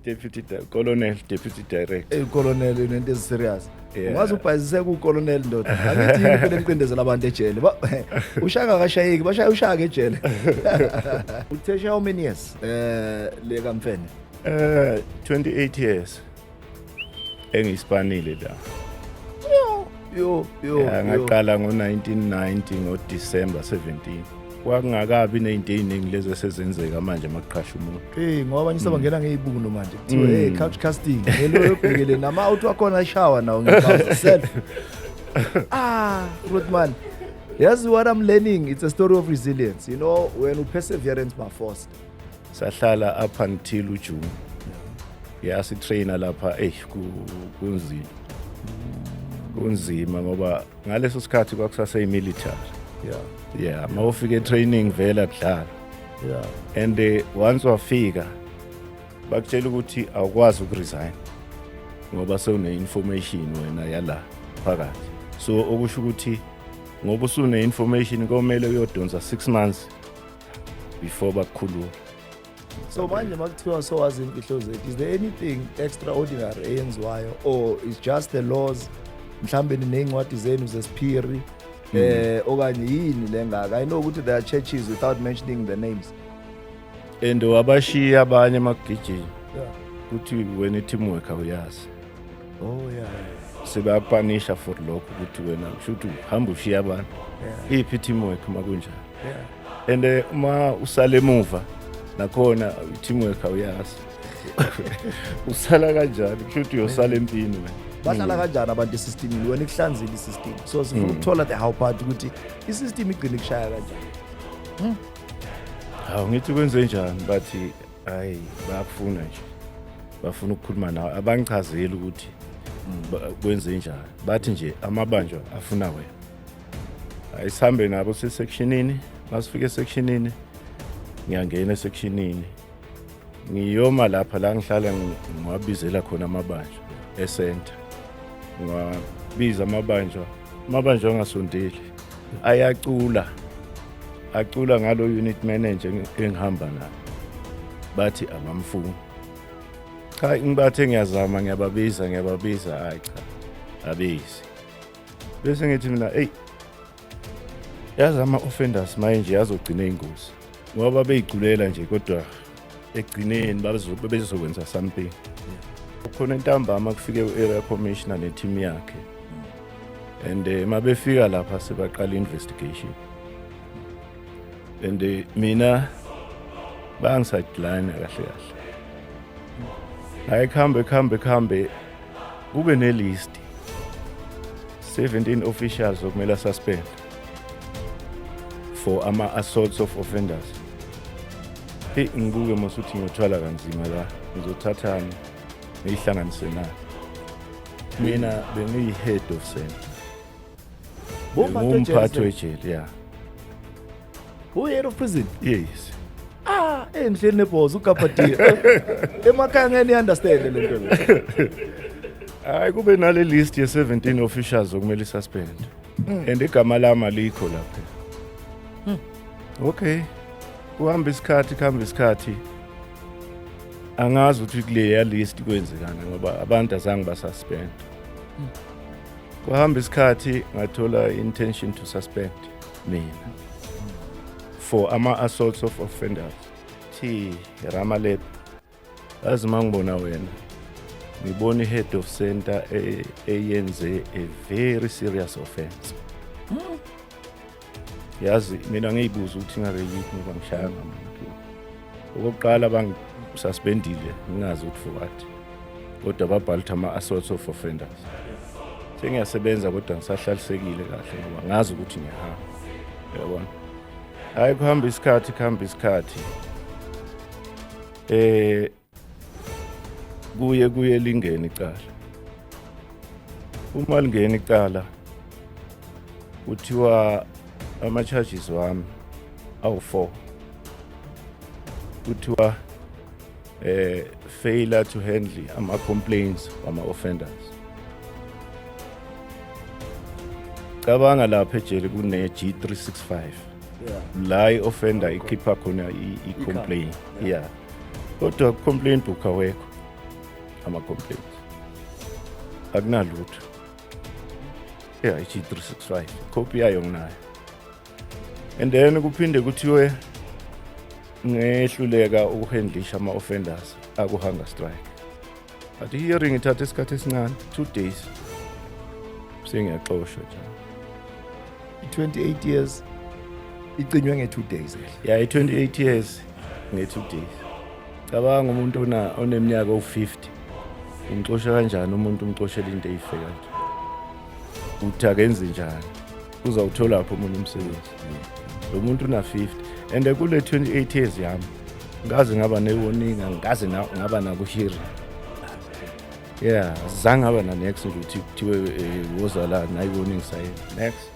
Deputy colonel, deputy director. Ey, colonel nento ezi-serious. Yeah. Ungaze ubhayiziseke ucolonel, ndoda. Angithi yini phela emcindezela abantu ejele? Ushaka akashayeki, bashaya ushaka ejele. Uthe how many years le kaMfene? 28 years engiyispanile la. Yo yo yo. Yeah, ngaqala ngo-1990 ngo-December 17. Kwakungakabi ney'nto ey'ningi lezi esezenzeka manje makuqasha umuntu. Hey, ngoba abanye sebangena ngey'buno manje. Kuthiwa, hey, couch casting. Hello, yobhekele nama out wakhona shower nawo ngepause self. Ah, Grootman. Yes, what I'm learning, it's a story of resilience. When perseverance by force. Sahlala up until uJune. Yeah, sitrainer lapha, eh, kunzima. Kunzima ngoba ngaleso sikhathi kwakusase military. Yeah, mawufika e-training vele akudlala. And once wafika bakutshela ukuthi awukwazi ukuresign ngoba sewune information wena yala phakathi. So okusho ukuthi ngoba usune information komele uyodonsa 6 months before bakukhulula. So manje makuthiwa sowazi imfihlo zethu, is there anything extraordinary eyenziwayo or is just the laws, mhlambe niney'ncwadi zenu zesiphiri okanye yini lengaka? I know ukuthi there are churches without mentioning the names. And wabashiya abanye emagijini kuthi wena i-teamwork awuyazi. Oh yeah. Sebayakupanisha for lokho ukuthi wena kusho ukuthi uhamba ushiya abantu. Iphi i-teamwork makunjalo? And uma usale emuva nakhona i-teamwork awuyazi. Usala kanjani? Kusho ukuthi uyosala empini wena. Bahlala kanjani abantu esystemini? Wena ikuhlanzile isystem, so sifuna ukuthola the how part ukuthi isystem igcine ikushaya kanjani. Hawu, ngithi kwenze njani? Bathi hayi, bayakufuna nje, bafuna ukukhuluma nawe. Abangichazeli ukuthi kwenze njani, bathi nje amabanjwa afuna wena. Hayi, sihambe nabo sesectionini. Masifika esectionini, ngiyangena esectionini, ngiyoma lapha la ngihlala ngiwabizela khona amabanjwa e-center. Ngiwabiza amabanjwa, amabanjwa angasondeli, ayacula, acula ngalo unit manager engihamba naye, bathi abamfuni. Cha, ngibathe ngiyazama, ngiyababiza, ngiyababiza, hayi cha, abizi. Bese ngithi mina, eyi, yazi ama-offenders manje yazogcina ingozi ngoba beyiculela nje, kodwa ekugcineni bezokwenza something khona. Ntambama kufike u-area commissioner ne-team yakhe and mabefika lapha sebaqala investigation and mina bangi-sideline kahle kahle. Hayi, kuhambe kuhambe kuhambe, kube ne-list 17 officials okumele suspend for ama-assaults of offenders. Hey, ngibuke mos ukuthi ngiyothwala kanzima la, ngizothathani ngiyihlanganise nayo? Mina bengiyi-head of center. Ngumphathi? Ngumphathi wejele, ya. Uyi-head of prison? Yes. Ah, ngihleli nebhoza ugabhadiya emakhaya, ngeke ni-understand le nto le. Hayi, kube nale list ye-17 officials okumele isuspend and igama lami alikho lapha. Okay, kuhamba isikhathi, kuhamba isikhathi, angazi ukuthi kuleya list kwenzekani ngoba abantu azange basuspend. Kuhamba isikhathi, ngathola intention to suspend mina for ama-assaults of offenders. Thi Ramaleb, yazi uma ngibona wena ngibona i-head of center eyenze a very serious offense. Yazi mina ngiyibuza ukuthi ngabe yiphi ngoba ngishaya ngamuntu. Okokuqala bangisuspendile ngingazi ukuthi for what, kodwa babhala ukuthi ama-assaults of offenders. Sengiyasebenza kodwa ngisahlalisekile kahle ngoba ngazi ukuthi ngiyahamba, uyabona. Hayi, kuhamba isikhathi, kuhamba isikhathi, kuye lingene icala. Uma lingena icala kuthiwa ama-charges wami awu-4. Kuthiwa failure to handle ama-complaints wama-offenders. Cabanga lapha ejele kune G365 la i-offender ikhipha khona i-complaint, yeah, kodwa complaint book awekho. Ama-complaints akunalutho. Yeah, i-G365 copy yayo nginayo. And then kuphinde kuthiwe ngehluleka ukuhandlisha ama-offenders aku-hunger strike, but i-hearing ithatha isikhathi esincane, 2 days, sengiyaxoshwa nje. I-28 years icinywe nge-2 days. Ya, i-28 years nge-2 days. Cabanga umuntu oneminyaka owu-50, umxosha kanjani umuntu, umxoshela into eyife kanje? Uthi akenzi njani? Uzawuthola phi omunye umsebenzi lo muntu una-50? And kule 28 years yami ngaze ngaba ne-warning, angikaze ngaba naku-hearing. Yeah, zange ngaba na-next nje ukuthi kuthiwe woza la, nayi-warning sayini next.